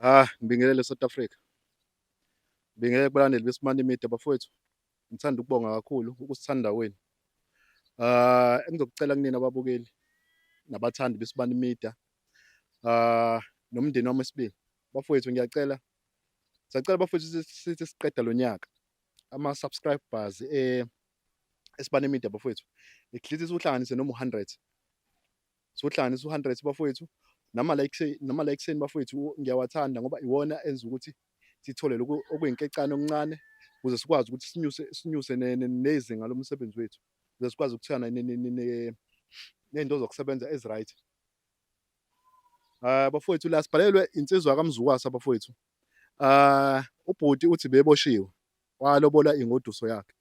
Ah, ngibingelele South Africa. Ngibingelele kubalandeli beSimani Media bafowethu. Ngithanda ukubonga kakhulu ukusithanda kwenu. Ah, engizokucela kunina ababukeli nabathandi beSibani Media. Ah, nomndeni wami wesibili. Bafowethu ngiyacela. Siyacela bafowethu sithi siqeda lo nyaka. Ama subscribers eh eSibani Media bafowethu. At least uhlanganise noma u100. Sohlanganisa u-100 bafowethu nama-likes enu bafowethu ngiyawathanda ngoba iwona enza ukuthi sithole lokhu okuyinkecane okuncane ukuze sikwazi ukuthi sinyuse sinyuse nezinga lomsebenzi wethu ukuze sikwazi ukuthana ney'nto zokusebenza ezi-right. Bafowethu la sibhalelwe insizwa kaMzukwasa bafowethu. Ubhuti uthi beboshiwe walobola ingoduso yakhe.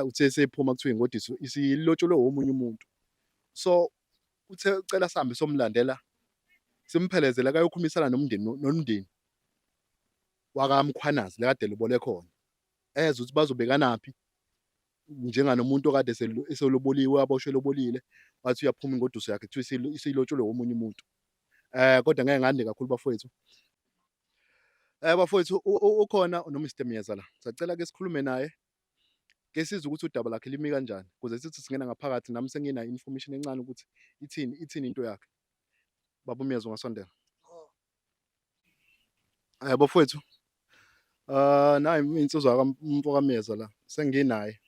Uthe esephuma kuthiwa ingodiso isilotsholwe omunye umuntu. So uthe ucela sihambe somlandela simphelezele akayokhulumisana nomndeni nomndeni wakaMkhwanazi la kade elobole khona. Ezwe ukuthi bazobekanaphi njenganomuntu okade eseloboliwe aboshwe elobolile wathi uyaphuma ingoduso yakhe kuthiwa isilotsholwe omunye umuntu. Kodwa ngeke ngande kakhulu bafowethu. Bafowethu ukhona no-Mr Myeza la. Sacela ke sikhulume naye. Ke sizwe ukuthi udaba lakhe limi kanjani ukuze sithi singena ngaphakathi nami senginayo information encane ukuthi ithini ithini into yakhe. Baba uMyeza ungasondela. Bafowethu nayi insizwa kamfo kaMyeza la senginaye.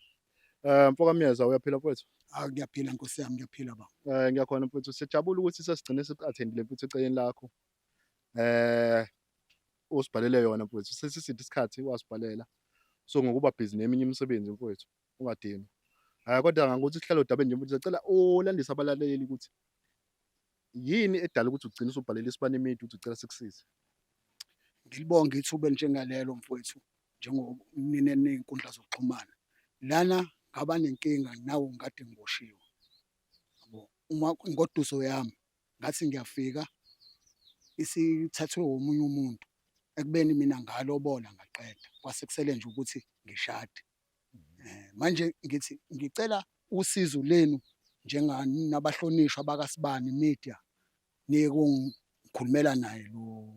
Mfo kaMyeza uyaphila mfowethu? Ah, ngiyaphila nkosi yami, ngiyaphila baba. Ngiyakhona mfowethu, siyajabula ukuthi sesigcine siku-attendile mfowethu eceleni lakho. Usibhalele yona mfowethu, sesiside isikhathi wasibhalela. So ngokuba busy neminye imisebenzi mfowethu, ungadinwa. Kodwa ngokuthi sihlale odabeni nje mfowethu, siyacela ulandise abalaleli ukuthi yini edala ukuthi ugcine usubhalela iSibani Media ukuthi ucela sikusize. Ngilibonge ithuba elinjengalelo mfowethu njengonina ney'nkundla zokuxhumana. Lana ngaba nenkinga nawo ngikade ngiboshiwe. Yabo, uma ingoduso yami ngathi ngiyafika isithathwe omunye umuntu ekubeni mina ngalobola ngaqeda kwase kusele nje ukuthi ngishade. Manje ngithi ngicela usizo lenu njenganabahlonishwa bakaSibani Media niye kongikhulumela naye lo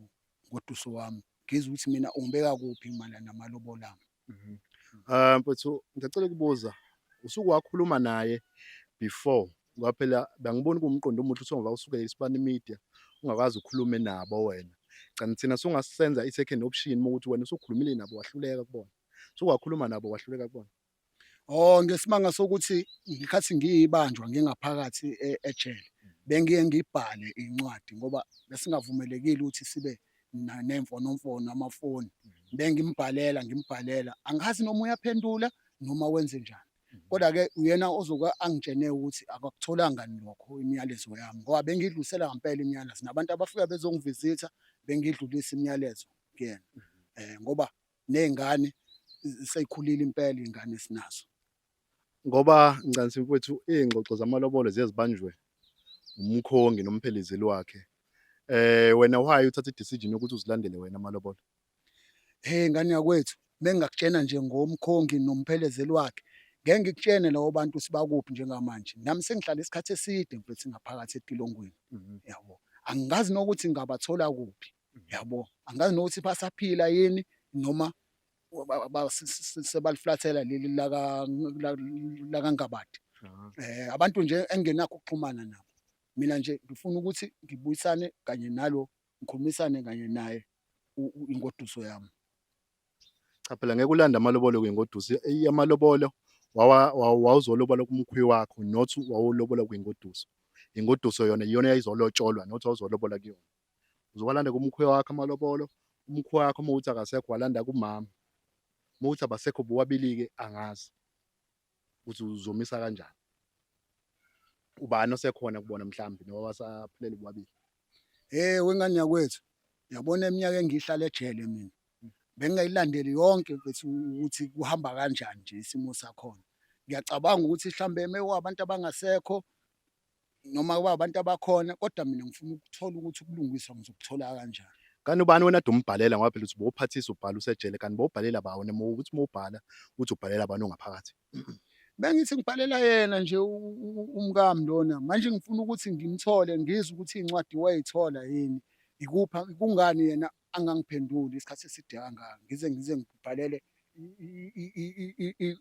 ngoduso wami ngizwe ukuthi mina ungibeka kuphi mayelana namalobolo ami. Mfowethu ngicela ukubuza usuke wakhuluma naye before ngoba phela bengibona kuwumqondo omuhle ukuthi ungava usuke iSibani Media ungakaze ukhulume nabo wena. Kanti thina sungasenza i-second option uma ukuthi wena usukhulumile nabo wahluleka kubona. Suke wakhuluma nabo wahluleka kubona. Oh, ngesimanga sokuthi ngikhathi ngiyibanjwa ngingaphakathi ejele bengiye ngibhale incwadi ngoba besingavumelekile ukuthi sibe nemfonomfono amafoni. Bengimbhalela ngimbhalela, angazi noma uyaphendula noma wenze njani. Kodwa-ke uyena ozoke angitshene ukuthi akakutholanga lokho imiyalezo yami ngoba bengidlulisela ngampela imiyalezo nabantu abafika bezongivizitha bengidlulisa imiyalezo kuyena. Ngoba ney'ngane sey'khulile impela iy'ngane esinazo. Ngoba Ncansi mfowethu iy'ngxoxo zamalobolo ziye zibanjwe umkhongi nomphelezeli wakhe. Wena why uthatha i-decision yokuthi uzilandele wena amalobolo? Hey ngane yakwethu, mengingakutshena nje ngomkhongi nomphelezeli wakhe, ngeke ngikutshene labo bantu ukuthi bakuphi njengamanje. Nami sengihlale isikhathi eside mfethu ngaphakathi etilongweni, yabo. Angazi nokuthi ngingabathola kuphi, yabo. Angazi nokuthi basaphila yini noma sebaliflathela leli laka lakaNgabade. Abantu nje engingenakho ukuxhumana nabo. Mina nje ngifuna ukuthi ngibuyisane kanye nalo, ngikhulumisane kanye naye ingoduso yami. Cha phela ngeke ulande amalobolo kwingoduso. Amalobolo wawuzolobola kumkhwi wakho not wawulobola kwingoduso. Ingoduso yona iyona eyayizolotsholwa not wawuzolobola kuyona. Uzowalanda kumkhwe wakho amalobolo, umkhwe wakho uma uthi akasekho walanda kumama. Uma uthi abasekho bobabili-ke angazi ukuthi uzomisa kanjani. Ubani osekhona kubona mhlawumbe noma basaphilele bobabili. Hey wengane yakwethu, uyabona iminyaka engiyihlala ejele mina bengingayilandeli yonke mfethu ukuthi kuhamba kanjani nje isimo sakhona. Ngiyacabanga ukuthi mhlambe mekuwabantu abangasekho noma kuba abantu abakhona kodwa mina ngifuna ukuthola ukuthi ukulungiswa ngizokuthola kanjani. Kanti ubani wena ade umbhalela ngoba phela uthi bowuphathisa ubhala usejele kanti bowubhalela ba wena uma ukuthi uma ubhala uthi ubhalela bani ongaphakathi. Bengithi ngibhalela yena nje umkami lona manje ngifuna ukuthi ngimthole ngizwe ukuthi iy'ncwadi wayey'thola yini. Ikuphi kungani yena angangiphenduli isikhathi eside kangaka ngize ngibhalele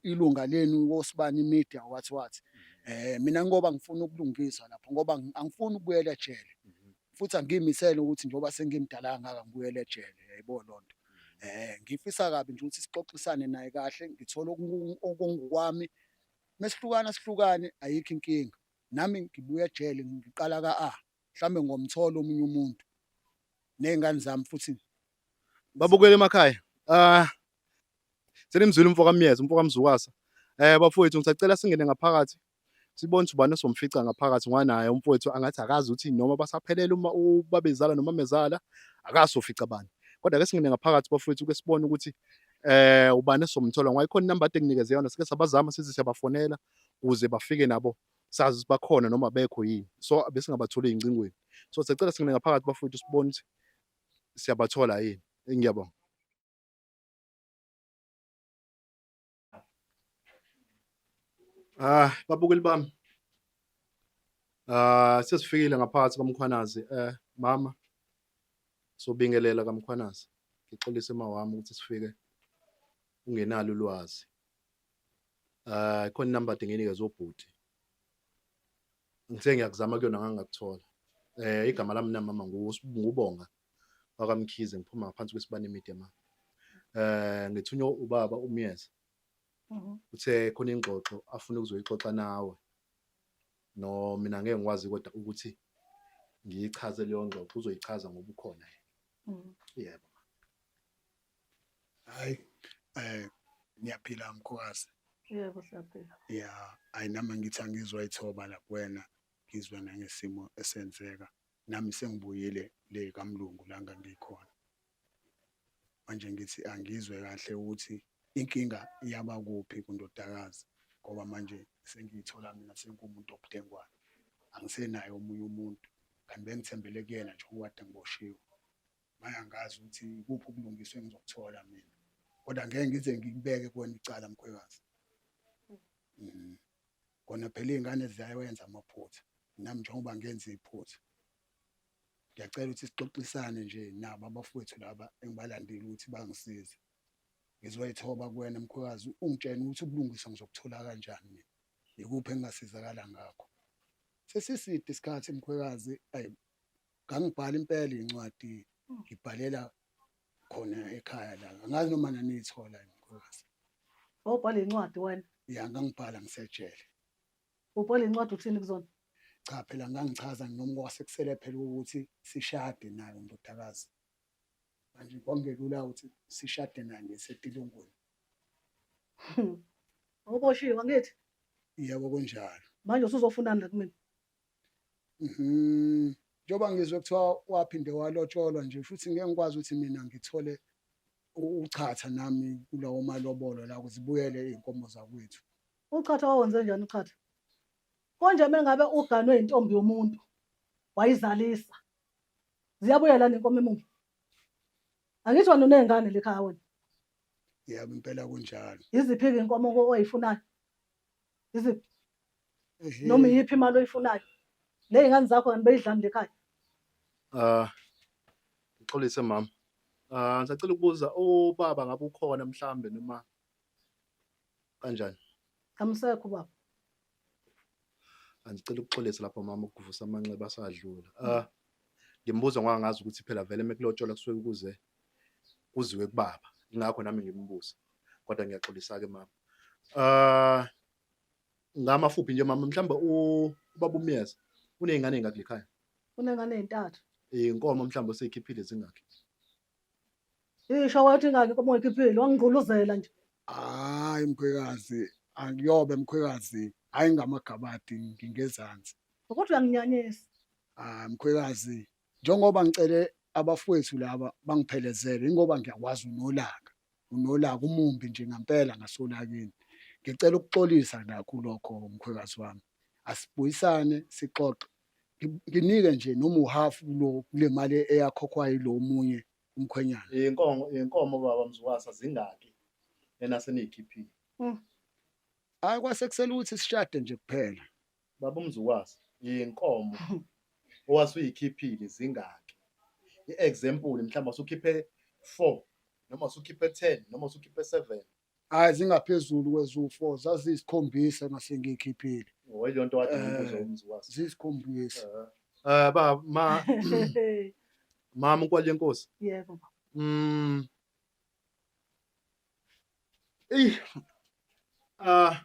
ilunga lenu wosibani media wathi wathi. Mina ngoba ngifuna ukulungiswa lapho ngoba angifuni ukubuyela ejele futhi angiyimisele ukuthi njengoba sengimdala kangaka ngibuyele ejele, yayibona loo nto. Ngifisa kabi nje ukuthi sixoxisane naye kahle ngithole okungokwami mesihlukana sihlukane ayikho inkinga. Nami ngibuya ejele ngiqala ka-A mhlawumbe ngomthola omunye umuntu ney'ngane zami futhi. Babukele emakhaya. Ah senimzwile umfo kaMyeza, umfo kaMzukasa. Bafowethu ngisacela singene ngaphakathi sibone ukuthi ubani esomfica ngaphakathi ngoba naye umfowethu angathi akazi ukuthi noma basaphelele uma ubabezala noma mezala akasofica bani. Kodwa ke singene ngaphakathi bafowethu ke sibone ukuthi ubani esomthola ngoba ikhona inamba ade nginikeze yona sike sabazama sithi siyabafonela ukuze bafike nabo sazi ukuthi bakhona noma bekho yini. So besingabatholi ey'ncingweni. So siyacela singene ngaphakathi bafowethu sibone ukuthi siyabathola yini. Ngiyabonga. Ah, babukeli bami. Ah, sesifikile ngaphakathi kwaMkhwanazi. Mama sobingelela kaMkhwanazi. Ngixolise mawami ukuthi sifike ungenalo ulwazi. Ah, khona inamba ade ngiyinikeze ubhuti. Ngithe ngiyakuzama kuyona ngangakuthola. Igama lami namama nguBonga wakaMkhize ngiphuma ngaphansi kwesibane media ma. Ngithunywa ubaba uMyeza. Uthe khona ingxoxo afuna ukuzoyixoxa nawe. No mina ngeke ngikwazi kodwa ukuthi ngiyichaze leyo ngxoxo uzoyichaza ngoba ukhona yena. Yebo. Hayi niyaphila mkhokazi. Yebo siyaphila. Ya, hayi nami ngithi angizwa ithoba la kuwena ngizwe nangesimo esenzeka. Nami sengibuyile le kamlungu la ngangikhona. Manje ngithi angizwe kahle ukuthi inkinga yaba kuphi kundodakazi ngoba manje sengiyithola mina sengumuntu obudengwane, angisenaye omunye umuntu kanti bengithembele kuyena nje okade ngiboshiwe. Manje angazi ukuthi ikuphi ukulungiswa engizokuthola mina, kodwa ngeke ngize ngikubeke kuwena icala mkhwekazi. Kona phela iy'ngane ziyawenza amaphutha, nami njengoba ngenza iphutha. Ngiyacela ukuthi sixoxisane nje nabo abafowethu laba engibalandile ukuthi bangisize. Ngizoyithoba kuwena mkhwekazi ungitshene ukuthi ubulungiswa ngizokuthola kanjani mina. Ikuphi engingasizakala ngakho. Sesiside isikhathi mkhwekazi, ayi ngangibhala impela iy'ncwadi ngibhalela khona ekhaya la. Angazi noma naniyithola yini mkhwekazi. Wawubhala incwadi wena? Ya ngangibhala ngisejele. Ubhala incwadi uthini kuzona? Cha phela ngangichaza noma kwase kusele phela ukuthi sishade nayo ndodakazi. Manje kwakungelula ukuthi sishade naye ngisetilongweni. Awuboshiwe angithi? Yebo kunjalo. Manje usuzofunani la kumina? Mhm. Njengoba ngizwe kuthiwa waphinde walotsholwa nje futhi ngeke ngikwazi ukuthi mina ngithole uchatha nami kulawo malobolo la zibuyele iy'nkomo zakwethu. Uchatha wawenze njani uchatha? Konje mengabe uganwe intombi yomuntu wayizalisa. Ziyabuya lana inkomo emuva. Angithi wena unezingane lekhaya wena. Yebo impela kunjalo. Iziphi ke inkomo oyifunayo? Iziphi? Noma iyiphi imali oyifunayo? Ley'ngane zakho kanti beyidlani lekhaya? Ah, ngixolise mama. Ah, ngisacela ukubuza ubaba ngabe ukhona mhlambe noma kanjani? Amsekho baba. Angicela ukuxolisa lapho mama ukuvusa amanxeba asadlula. Ah, ngimbuza ngoba ngazi ukuthi phela vele mekulotsholwa kusuke kuze kuziwe kubaba. Ingakho nami ngimbuza. Kodwa ngiyaxolisa ke mama. Ah, ngamafuphi nje mama mhlawumbe ubaba uMyeza uney'ngane ey'ngaki lekhaya? Unengane ey'ntathu. Iy'nkomo mhlawumbe osey'khiphile zingakhi? Isho wathi ingaki inkomo oyikhiphile wangigquluzela nje. Hayi mkhwekazi, angiyobe mkhwekazi, hayi ngamagabadi ngingezansi. Ukuthi uyanginyanyisa. Ah mkhwekazi, njengoba ngicele abafowethu laba bangiphelezele ingoba ngiyakwazi unolaka. Unolaka umumbi nje ngampela ngasolakeni. Ngicela ukuxolisa nakho lokho mkhwekazi wami. Asibuyisane sixoxe. Nginike nje noma uhafu kulo kule mali eyakhokhwa yilo omunye umkhwenyana. Iy'nkomo iy'nkomo baba Mzukasa zingaki enaseniy'khiphile? Hayi kwase kusele ukuthi sishade nje kuphela. Baba uMzukasa, iy'nkomo owasuyikhiphile zingaki? I-example mhlawumbe usukhiphe 4 noma usukhiphe 10 noma usukhiphe 7. Hhayi zingaphezulu kweziwu-four, zaziyisikhombisa ngase ngiyikhiphile. Oh, yileyo nto kade ngibuza umzi waso. Ziyisikhombisa. Ba ma mama uNkwali yenkosi. Yebo baba. Eyi ah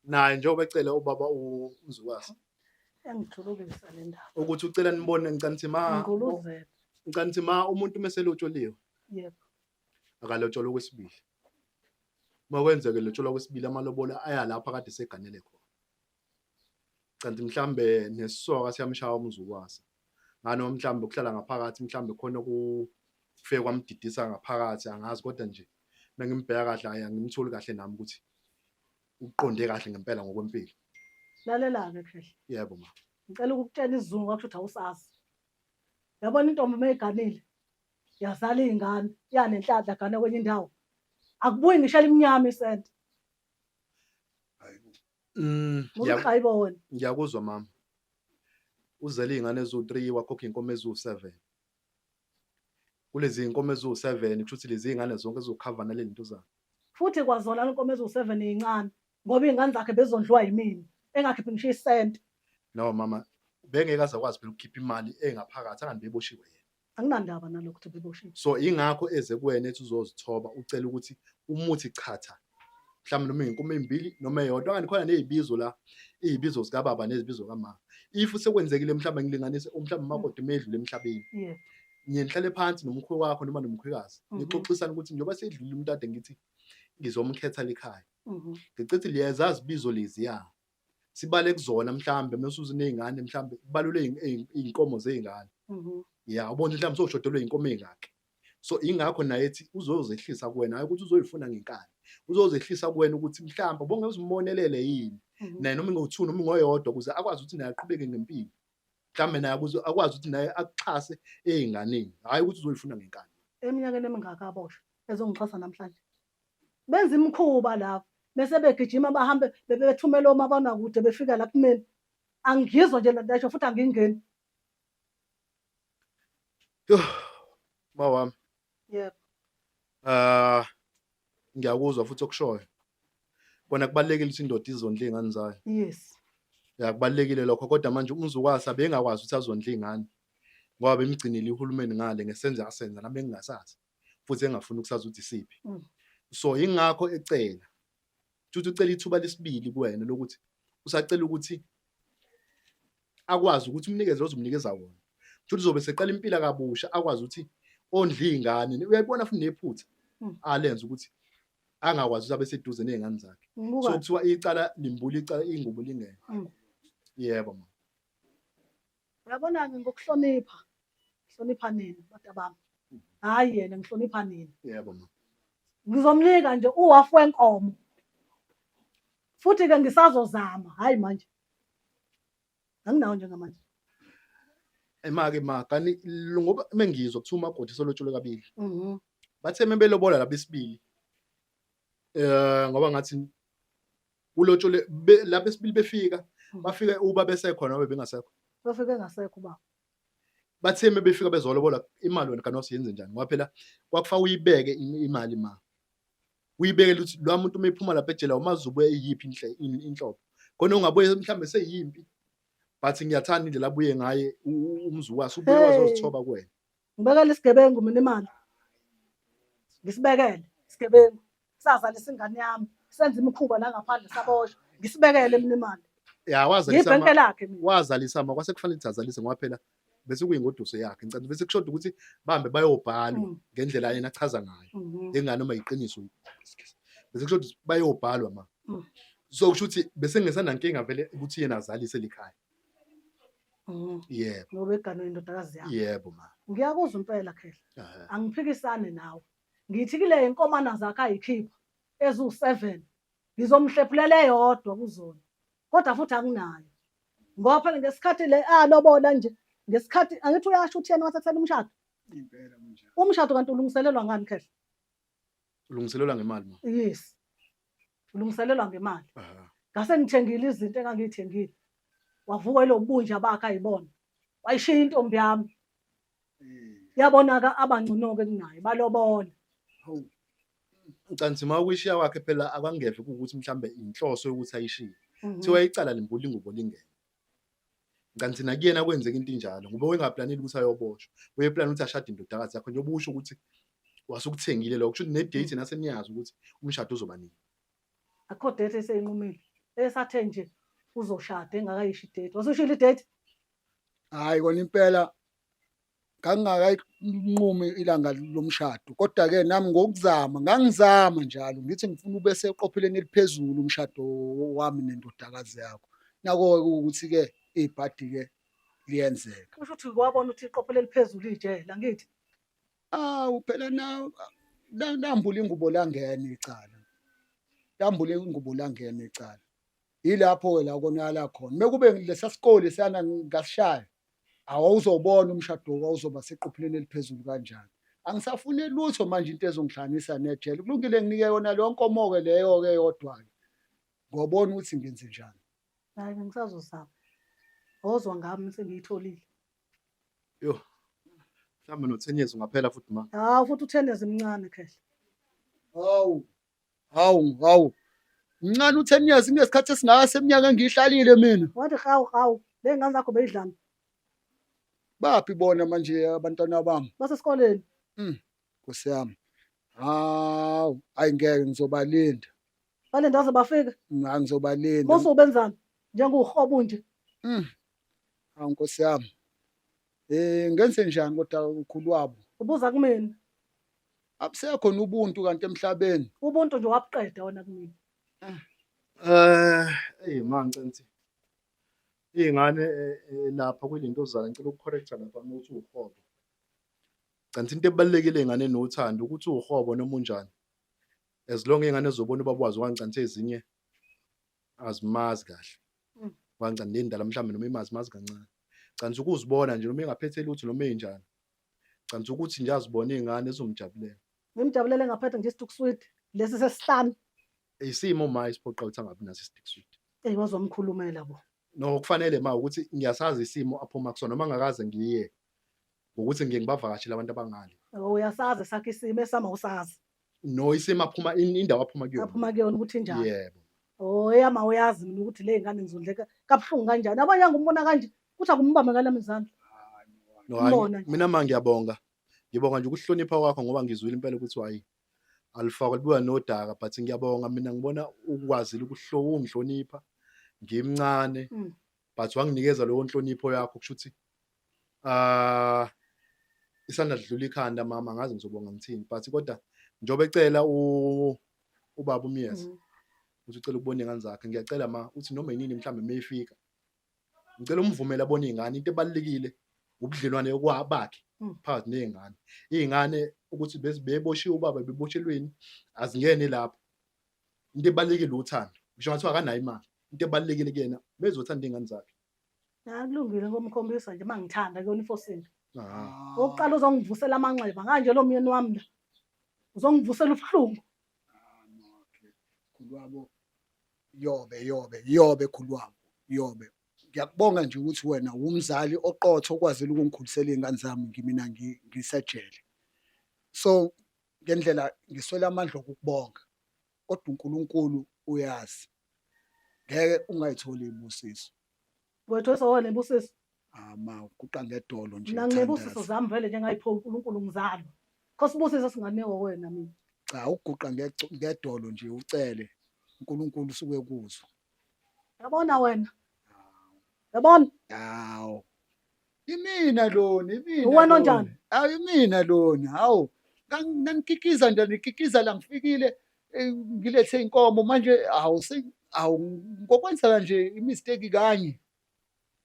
naye njengoba ecela ubaba uMzukwazi Yangijulukisa le ndaba. ukuthi ucela nibone ngicela nithi ma Ngiguluzela. ngicela nithi ma umuntu meselotsholiwe Yebo. akalotsholwa okwesibili. Uma kwenzeke lotsholwa kwesibili amalobolo aya lapho akade seganele khona. Kanti mhlambe nesisoka siyamshaya umzukwasa. Nganoma mhlambe ukuhlala ngaphakathi mhlambe khona kufike kwamdidisa ngaphakathi angazi kodwa nje mengimbheka kahle ayi angimtholi kahle nami ukuthi uqonde kahle ngempela ngokwempilo. Lalela-ke Khehla. Yebo ma. Ngicela ukukutshela isizungu kwakusho ukuthi awusazi. Yabona intombi uma iganile yazala iy'ngane yanenhlanhla gane kwenye indawo. Akubuyi ngisho elimnyama isenti. Musuxayibo wena. Ngiyakuzwa mama. Uzele iy'ngane eziwu-3 wakhokha iy'nkomo eziwu-7. Kulezi iy'nkomo eziwu-7 kusho ukuthi lezi iy'ngane zonke zizokhava nale ntuzana. Futhi kwazona inkomo eziwu-7 ey'ncane ngoba iy'ngane zakhe bezondliwa yimina engakhiphi ngisho isenti. No mama, bengeke aze akwazi phela ukukhipha imali engaphakathi angani beboshiwe yena. Anginandaba nalokho ukuthi beboshiwe. So ingakho eze kuwena ethi uzozithoba ucela ukuthi umuthi chatha mhlawumbe noma iy'nkomo ey'mbili noma eyodwa okanye khona ney'bizo la iy'bizo zikababa nezibizo kamama if sekwenzekile mhlawumbe ngilinganise mhlawumbe umakoti uma edlule emhlabeni Yebo. niye nihlale phansi nomkhwe wakho noma nomkhwekazi nixoxisane ukuthi njengoba sedlulile umuntu ade ngithi ngizomkhetha likhaya ngichithi liyazazi ibizo leziya sibale kuzona mhlambe mase uziney'ngane mhlambe kubalule iy'nkomo zey'ngane ya ubona mhlawumbe sowushodelwe iy'nkomo ey'ngaki so ingakho naye ethi uzozehlisa kuwena hayi ukuthi uzoyifuna ngenkani uzozehlisa kuwena ukuthi mhlawumbe bonke uzimonelele yini naye noma ingo-two noma ingoyodwa ukuze akwazi ukuthi naye aqhubeke ngempilo mhlawumbe naye ukuze akwazi ukuthi naye akuxhase ey'nganeni hhayi ukuthi uzoyifuna ngenkani. Eminyakeni emingaka aboshwa ezongixhasa namhlanje benza imikhuba laba bese begijima bahambe bebethumela omabonakude befika la kumina angizwa nje lento esho futhi angingeni. Yoh, ma wami. Yebo. Ah ngiyakuzwa futhi okushoyo. Kona kubalekile ukuthi indoda izondle izingane zayo. Yes. Ya kubalekile lokho kodwa manje umzukwasa bengakwazi ukuthi azondle izingane ngoba bemgcinile uhulumeni ngale ngesenze asenza nami engingasazi futhi engafuni ukusazi ukuthi isiphi. So ingakho ecela. Futhi ucela ithuba lesibili kuwena lokuthi usacela ukuthi akwazi ukuthi umnikeze ozomnikeza wona. Futhi uzobe seqala impilo kabusha akwazi ukuthi ondle iy'ngane. Uyayibona futhi nephutha alenza ukuthi angakwazi ukuthi abe seduze ney'ngane zakhe. Ngibuka. So kuthiwa icala limbula icala ingubo lingene. Yebo ma. Uyabona-ke ngokuhlonipha, ngihlonipha nina bantu bami. Hhayi yena ngihlonipha nina. Yebo ma. Ngizomnika nje uhafu wenkomo. Futhi-ke ngisazozama, hhayi manje. Anginawo njengamanje. Ema-ke ma kani ngoba mengizwa kuthiwa umakoti solotsholwe kabili. Bathe mebelobola laba esibili ngoba ngathi kulotshole laba esibili befika bafike uba besekhona babe bengasekho. Bafike engasekho ubaba. Bathe mebefika bezolobola imali wena kanti wasiyenze njani ngoba phela kwakufaka uyibeke imali ma. Uyibekele ukuthi lo muntu uma ephuma lapha ejele awumazi ubuye eyiphi inhlobo. Khona ungabuye mhlambe seyimpi but ngiyathanda indlela abuye ngaye umzukwasi ubuye wazozithoba kuwena. Ngibekele isigebengu mina imali. Ngisibekele isigebengu. Sazalisa ingane yami, senza imikhuba la ngaphandle saboshwa. Ngisibekele mina imali. Ya wazalisa Ngibhenke lakhe mina. Wazalisa ma kwase kufanele ukuthi azalise ngoba phela bese kuyingoduso yakhe. Ngicela bese kushoda ukuthi bahambe bayobhalwa ngendlela yena achaza ngayo. Engane noma iqiniso. Bese kushoda ukuthi bayobhalwa ma. So kusho ukuthi bese ngesanankinga vele ukuthi yena azalise likhaya. Yebo. Ngoba eganwe indodakazi yami. Yebo ma. Ngiyakuzwa impela Khehla. Angiphikisani nawe. Ngithi kule inkomana zakhe ayikhipha eziwu-7 ngizomhlephulela eyodwa kuzona. Kodwa futhi anginayo. Ngoba phela ngesikhathi le alobola nje ngesikhathi angithi uyasho ukuthi yena wathathela umshado. Impela kunjalo. Umshado kanti ulungiselelwa ngani Khehla? Ulungiselelwa ngemali ma. Yes. Ulungiselelwa ngemali. Ngase ngithengile izinto engangiyithengile. Wavuka lo bunja bakhe ayibona. Wayishiya intombi yami. Yabona-ke abangcono-ke kunaye balobola. Hawu. Ngicabanga uma ukuyishiya kwakhe phela akangeve kuwukuthi mhlambe inhloso yokuthi ayishiye. Kuthiwa icala limbula ingubo lingene. Kanti nakuyena kwenzeka into injalo ngoba wengaplanile ukuthi ayoboshwa. Uyeplana ukuthi ashade indodakazi yakho njengoba usho ukuthi wasukuthengile lokho kusho ukuthi ne-date nase niyazi ukuthi umshado uzoba nini. Akukho date eseyinqumile. Esathe nje uzoshada engakayisho idate. Wasushilo idate? Hhayi kona impela ngangingakayinqumi ilanga lomshado kodwa-ke nami ngokuzama ngangizama njalo ngithi ngifuna ube seqopheleni eliphezulu umshado wami nendodakazi yakho. Nako-ke ukuthi-ke ibhadi-ke liyenzeka. Kusho ukuthi wabona ukuthi iqophelo eliphezulu ijele angithi? Awu phela na lambula ingubo langena icala. Lambula ingubo langena icala. Yilapho-ke la konakala khona. Mekube lesa sikole siyana ngasishaya awuzobona umshado wawuzoba seqophelweni eliphezulu kanjani. Angisafune lutho manje into ezongihlanganisa nejele. Kulungile nginike yona leyo nkomo-ke leyo-ke yodwa-ke. Ngobona ukuthi ngenze njani. Hayi ngisazozama. Wozwa ngami sengiyitholile. Yo. Mhlawumbe no-10 years ungaphela futhi ma. Hawu futhi u-10 years mncane khehla. Hawu. Hawu, hawu. Mncane u-10 years kunesikhathi esingaka seminyaka engiyihlalile mina. Wathi hawu hawu, le ngane zakho beyidlani? Baphi bona manje abantwana bami? Basesikoleni. Nkosi yami. Hawu, ayi ngeke ngizobalinda. Balinda baze bafike. Hayi ngizobalinda. Mosubenzani? Njengohobo nje. Hawu Nkosi yami. Eh ngenze njani kodwa ukhulu wabo? Ubuza kumina. Abusekho nobuntu kanti emhlabeni. Ubuntu nje wabuqeda wena kumina. Eh, eyi ma ngicela ukuthi iy'ngane lapha kulentozana ngicela ukucorrecta lapha uma uthi uwuhobo. Kanti into ebalulekile ey'nganeni nothando ukuthi uwuhobo noma unjani. As long iy'ngane zizobona ubaba wazo wangicanthe ezinye azimazi kahle. Wangicanthe nendala mhlawumbe noma imazi mazi kancane. Canti ukuzibona nje noma engaphethe lutho noma enjani. Canti ukuthi nje azibone iy'ngane zizomjabulela. Ngimjabulele ngaphethe nje isituku sweet lesi sesihlanu. Isimo ma isiphoqa ukuthi angabi naso isituku sweet. Eyi wazomkhulumela bo. No kufanele ma ukuthi ngiyasazi isimo aphuma kusona noma ngakaze ngiye ngokuthi ngiye ngibavakashele abantu abangale. Uyasazi sakhe isimo esama usazi. No isimo aphuma indawo aphuma kuyona. Aphuma kuyona ukuthi injani. Yebo. Oh eyama uyazi mina ukuthi le ngane ngizondleka kabuhlungu kanjani. Abanye angumbona kanje kuthi akumbambe ngalami izandla. No hayi mina ma ngiyabonga. Ngibonga nje ukuhlonipha kwakho ngoba ngizwile impela ukuthi hayi alifakwa libuya nodaka but ngiyabonga mina ngibona ukwazile ukungihlonipha ngimncane but wanginikeza leyo nhlonipho yakho kusho ukuthi isandla sidlula ikhanda mama ngazi ngizobonga ngithini but kodwa njengoba ecela ubaba uMyeza ukuthi ucela ukubona iy'ngane zakhe ngiyacela ma uthi noma yinini mhlawumbe mayifika ngicela umvumele abone iy'ngane into ebalulekile ubudlelwane bakhe phakathi ney'ngane iy'ngane ukuthi beboshiwe ubaba beboshelweni azingene lapho into ebalulekile uthando ngisho ngathiwa akanayo imali into ebalulekile kuyena bezothanda iy'ngane zakhe. Akulungile ngomkhombisa nje mangithanda kuyona ifosini. Okokuqala uzongivusela amanxeba nganje lo myeni wami la. Uzongivusela ubuhlungu. Khulu wabo yobe yobe yobe khulu wabo yobe. Ngiyakubonga nje ukuthi wena wumzali oqotho okwazile ukungikhulisela iy'ngane zami ngimina ngisejele. So ngendlela ngiswele amandla okukubonga kodwa uNkulunkulu uyazi. Ngeke ungayitholi iy'busiso. Wethweswa wona ibusiso. Ah ma uguqa ngedolo nje. Mina nginebusiso zami vele nje ngayiphiwa uNkulunkulu ngizalwa. Kho sibusiso singanikwa wena mina. Cha uguqa ngedolo nje ucele uNkulunkulu usuke kuzwa. Yabona wena. Yabona? Hawu. Imina lona, imina. Uwena onjani? Hawu imina lona. Hawu. Nanikikiza nje nikikiza la ngifikile ngilethe inkomo manje hawu hawu ngokwenzeka nje imistake kanye.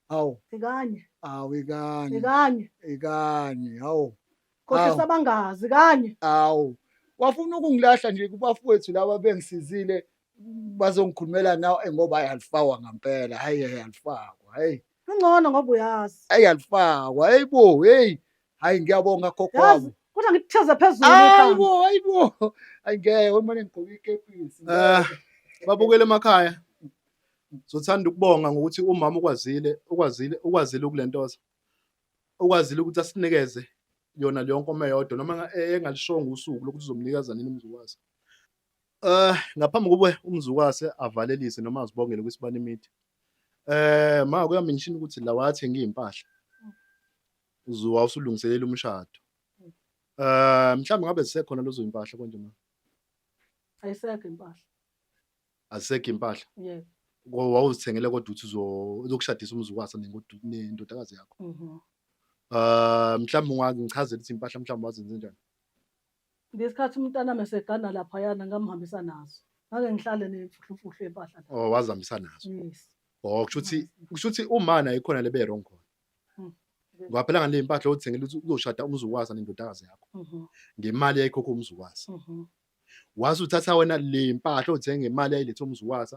Hawu. Ikanye. Hawu ikanye. Ikanye. Ikanye. Hawu. Khohlisa abangazi kanye. Hawu. Wafuna ukungilahla nje kubafowethu laba bengisizile bazongikhulumela nawe ngoba ayalifakwa ngampela. Hayi ayalifakwa. Hey. Kungcono ngoba uyazi. Hayi alifakwa. Hey bo, hey. Hayi ngiyabonga gogo wami. Kodwa ngikutheze phezulu. Hayibo, hayibo. Hayi ngeke umane ngigqoke ikepisi. Babukele emakhaya. Zothanda ukubonga ngokuthi umama ukwazile, ukwazile, ukwazile ukulentoza. Ukwazile ukuthi asinikeze Yona leyo nkomo eyodwa noma engalishongo usuku lokuthi uzomnikeza nini uMzukwazi. Ngaphambi kube uMzukase avalelise noma azibongele kwiSibani Media. Ma kuyamention ukuthi la wathenga iy'mpahla wawusulungiselela umshado. Mhlawumbe ngabe zisekhona lezo iy'mpahla konje ma? Ayisekho impahla. Azisekho iy'mpahla? Yebo. Wawuzithengele kodwa ukuthi uzokushadisa uMzukasa nendodakazi yakho. Mhm. Mhlawumbe ungangichazela ukuthi iy'mpahla mhlawumbe wazenze njani? Ngesikhathi umntanami esegana laphayana ngamhambisa nazo. Ngake ngihlale nemfuhlumfuhlu yempahla la. Oh, wazihambisa nazo. Yes. Oh, kusho ukuthi uma naye khona lebe wrong khona. Ngoba phela ngale mpahla othengela ukuthi uzoshada uMzukwazi nendodakazi yakho. Ngemali yayikhokha uMzukwazi. Waze uthatha wena le mpahla othenga ngemali yayilethe uMzukwazi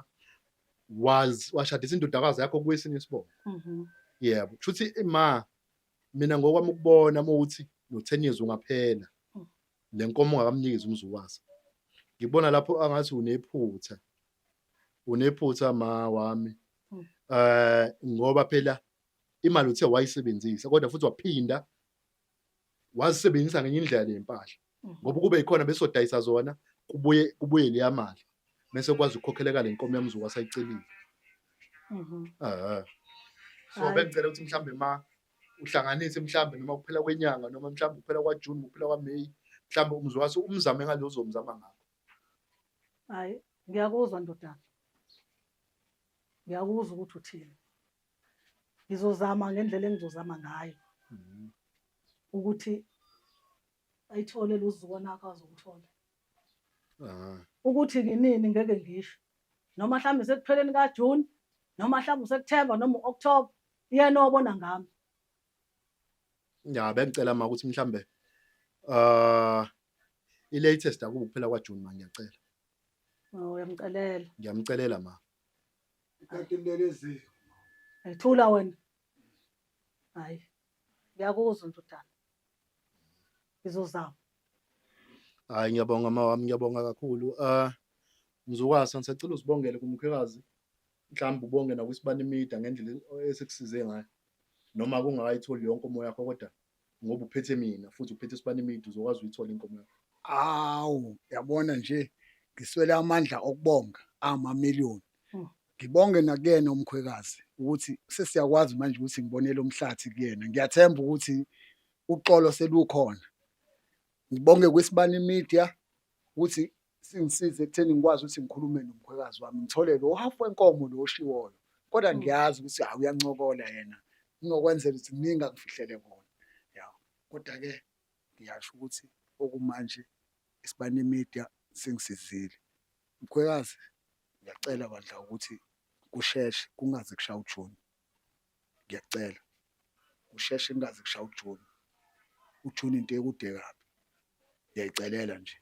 washadisa indodakazi yakho kwesinye isibongo. Yebo, kusho ukuthi ma mina ngokwami ukubona uma uthi no-10 years ungaphela le nkomo ungakamnikezi uMzukwazi. Ngibona lapho angathi unephutha. Unephutha ma wami. Ngoba phela imali uthe wayisebenzisa kodwa futhi waphinda wazisebenzisa ngenye indlela le mpahla. Ngoba kube yikhona besodayisa zona kubuye leya mali bese kwazi ukukhokheleka le nkomo yaMzukwazi ayicelile. So bengicela ukuthi mhlambe ma uhlanganise mhlambe noma kuphela kwenyanga noma mhlambe kuphela kwaJune kuphela kwaMay mhlambe uMzukwazi umzame ngalo uzomzama ngakho. Hayi, ngiyakuzwa ndodana. Ngiyakuzwa ukuthi uthini. Ngizozama ngendlela engizozama ngayo ukuthi ayithole lo zukwana akhe azokuthola. Ukuthi nginini ngeke ngisho. Noma mhlawumbe sekupheleni kaJune, noma mhlawumbe uSeptember noma u-October, yena obona ngami. Ya, bengicela ma ukuthi mhlambe i-latest akube kuphela kwaJune ma, ngiyacela. Oh, uyamcelela. Ngiyamcelela ma. Ikati lilele eziko. Ayithula wena. Hayi. Ngiyakuzwa ndodana. Ngizozama. Hayi, ngiyabonga ma wami, ngiyabonga kakhulu. Mzukwazi ngisacela uzibongele kumkhwekazi. Mhlawumbe ubonge nakwiSibani Media ngendlela esikusize ngayo. Noma kungakayitholi yonke umoya wakho kodwa ngoba uphethe mina futhi uphethe iSibani Media uzokwazi uyithola inkomo yakho. Awu, yabona nje ngiswele amandla okubonga amamiliyoni. Ngibonge nakuyena umkhwekazi ukuthi sesiyakwazi manje ukuthi ngibonele umhlathi kuyena. Ngiyathemba ukuthi uxolo selukhona. Ngibonge kwiSibani Media ukuthi singisize ekutheni ngikwazi ukuthi ngikhulume nomkhwekazi wami ngithole lo half wenkomo lo oshiwoyo. Kodwa ngiyazi ukuthi hawu uyancokola yena. Kunokwenzeka ukuthi kuningi angifihlele kona. Ya. Kodwa-ke ngiyasho ukuthi okumanje iSibani Media singisizile. Mkhwekazi, ngiyacela bandla ukuthi kusheshe kungaze kushaye uJune. Ngiyacela. Kusheshe kungaze kushaye uJune. UJune into ekude kabi. Ngiyayicelela nje.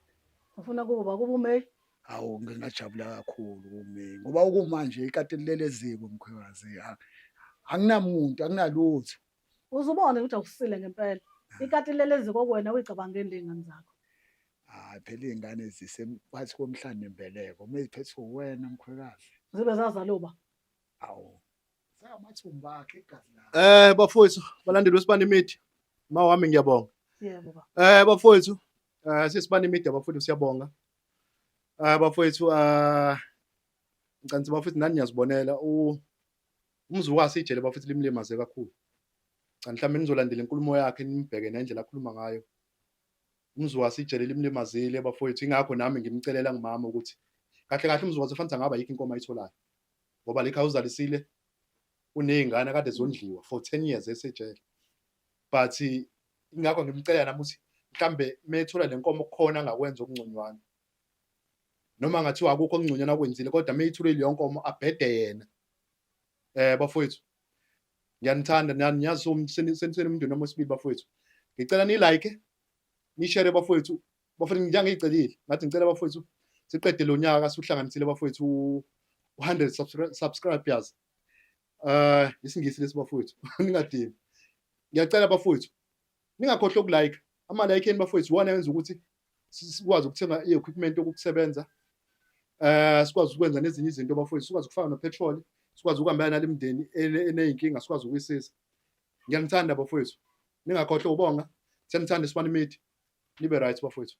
Ufuna kuba kuba uMay? Hawu, ngingajabula kakhulu kuMay ngoba okumanje ikati lilele eziko mkhwekazi. Anginamuntu, anginalutho. Uzubone ukuthi awusile ngempela. Ikati lilele eziko kuwena uyicabangeni ley'ngane zakho. Hayi phela iy'ngane zisemphathi komhlane nembeleko. Uma ziphethwe uwena mkhwekazi. Zibe zazala uba? Hawu. Samathumba akhe igazi lakhe. Bafowethu, balandeli beSibani Media. Ma wami ngiyabonga. Yebo ba. Bafowethu, sisibani Media bafowethu siyabonga. Bafowethu, ngicansi bafowethu nani niyazibonela uMzukwazi ijele bafowethu limlimaze kakhulu. Cha mhlawumbe nizolandela inkulumo yakhe nimbheke nendlela akhuluma ngayo. UMzukwazi ijele limlimazile bafowethu, ingakho nami ngimcelela ngumama ukuthi kahle kahle uMzukwazi ufanele angaba yikho inkomo ayitholayo. Ngoba lekha uzalisile unezingane kade zondliwa for 10 years esejele. But ingakho ngimcela nami ukuthi mhlambe methola lenkomo kukhona angakwenza okungconywana. Noma ngathiwa akukho okungconywana akwenzile kodwa meyithule leyo nkomo abhede yena. Bafowethu ngiyanithanda nani, ngiyazi seniseni umndeni wami wesibili bafowethu. Ngicela ni like, ni share bafowethu. Bafowethu njengiyicelile, ngathi ngicela bafowethu siqede lo nyaka siuhlanganisile bafowethu u100 subscribers. Isingisi lesi bafowethu, ningadini. Ngiyacela bafowethu ningakhohlwa ukulike. Ama like eni bafowethu iwona yenza ukuthi sikwazi ukuthenga i-equipment yokusebenza. Sikwazi ukwenza nezinye izinto bafowethu, sikwazi ukufaka no petrol, sikwazi ukuhambela nalemndeni eneyinkinga, sikwazi ukuyisiza. Ngiyanithanda bafowethu. Ningakhohlwa ukubonga. Senithanda Isimani Media. Nibe right bafowethu.